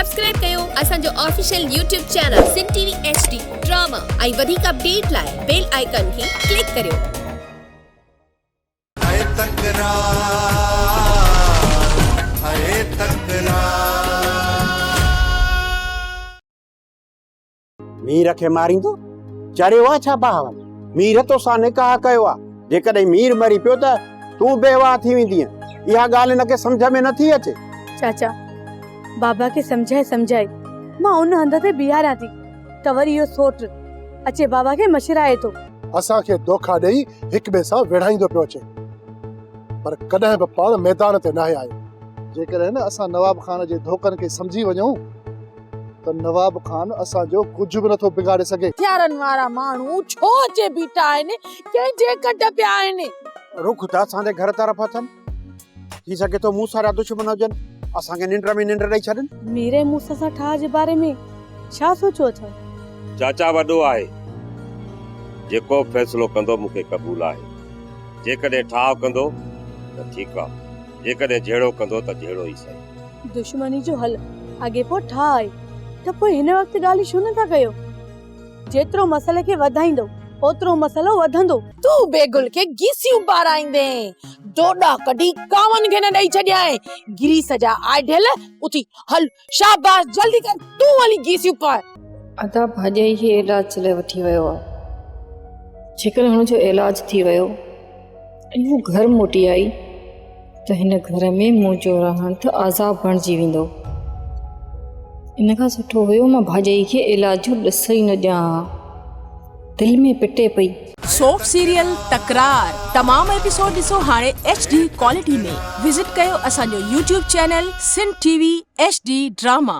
Subscribe ڪيو اسان جو official YouTube channel Sindh T V H D drama ۽ وڌيڪ اپڊيٽ لاء بيل آئيڪان کي ڪلڪ ڪريو. اي تڪرار اي تڪرار. مير کي ماريندو؟ چريو آ ڇا بهاول؟ مير توسان نڪاح ڪيو آ، جيڪڏهن مير مري پيو ته تون بيواهه ٿي ويندينء. اها ڳالهه هن کي سمجهه ۾ نٿي اچي. چاچا، بابا کي سمجهائي سمجهائي مان ان هنڌ تي بيهاريان ٿي ته وري اهو سوٽ اچي بابا کي مشرائي ٿو. اسان کي دوکا ڏيئي هڪ ٻئي سان ويڙهائيندو پيو اچي، پر ڪڏهن به پاڻ ميدان تي ناهي آيو. جيڪڏهن اسان نواب خان جي ڌوڪن کي سمجهي وڃون ته نواب خان اسان جو ڪجهه به نٿو بگاڙي سگهي. هٿيارن وارا ماڻهو ڇو اچي بيٺا آهن؟ ڪنهن جي ڪڍ پيا آهن؟ رخ ته اسان جي گهر طرف اٿن. ٿي سگهي ٿو موسيٰ جا دشمن هجن، اسان کي ننڊ ۾ ننڊ ڏئي ڇڏن. مير ۽ موسيٰ سان ٺاهه جي باري ۾ ڇا سوچيو اٿئو؟ چاچا وڏو آهي، جيڪو به فيصلو ڪندو مون کي قبول آهي. جيڪڏهن ٺاهه ڪندو ته ٺيڪ آ، جيڪڏهن جهيڙو ڪندو ته جهيڙو ئي سهي. دشمني جو حل اڳي پوء ٺاهه آهي ته پوء هن وقت ڳالهيون ڇو نه ٿا ڪيو؟ جيترو مسئلي کي وڌائيندو اوترو مسئلو وڌندو. تون بيگل کي گيسيون پارائيندين، دوڏا ڪڍي ڪانون کي نه ڏئي ڇڏيانء، گريس جا آڍيل، اٿي هل شاباش جلدي ڪر تون هلي گيسيون پاء. ادا ڀاڄائي کي علاج لاء وٺي ويو آهي، جيڪڏهن هن جو علاج ٿي ويو ۽ هو گهر موٽي آئي ته هن گهر ۾ منهنجو رهڻ ته عذاب بڻجي ويندو. ان کان سٺو هيو مان ڀاڄائي کي علاج جو ڏس ئي نه ڏيان ها. دل ۾ پٽي پئي. سوپ سيريل تڪرار تمام ايپيسوڊ ڏسو هاڻي ايڇ ڊي ڪوالٽي ۾ وزٽ ڪيو اسان جو YouTube channel Sindh T V H D drama.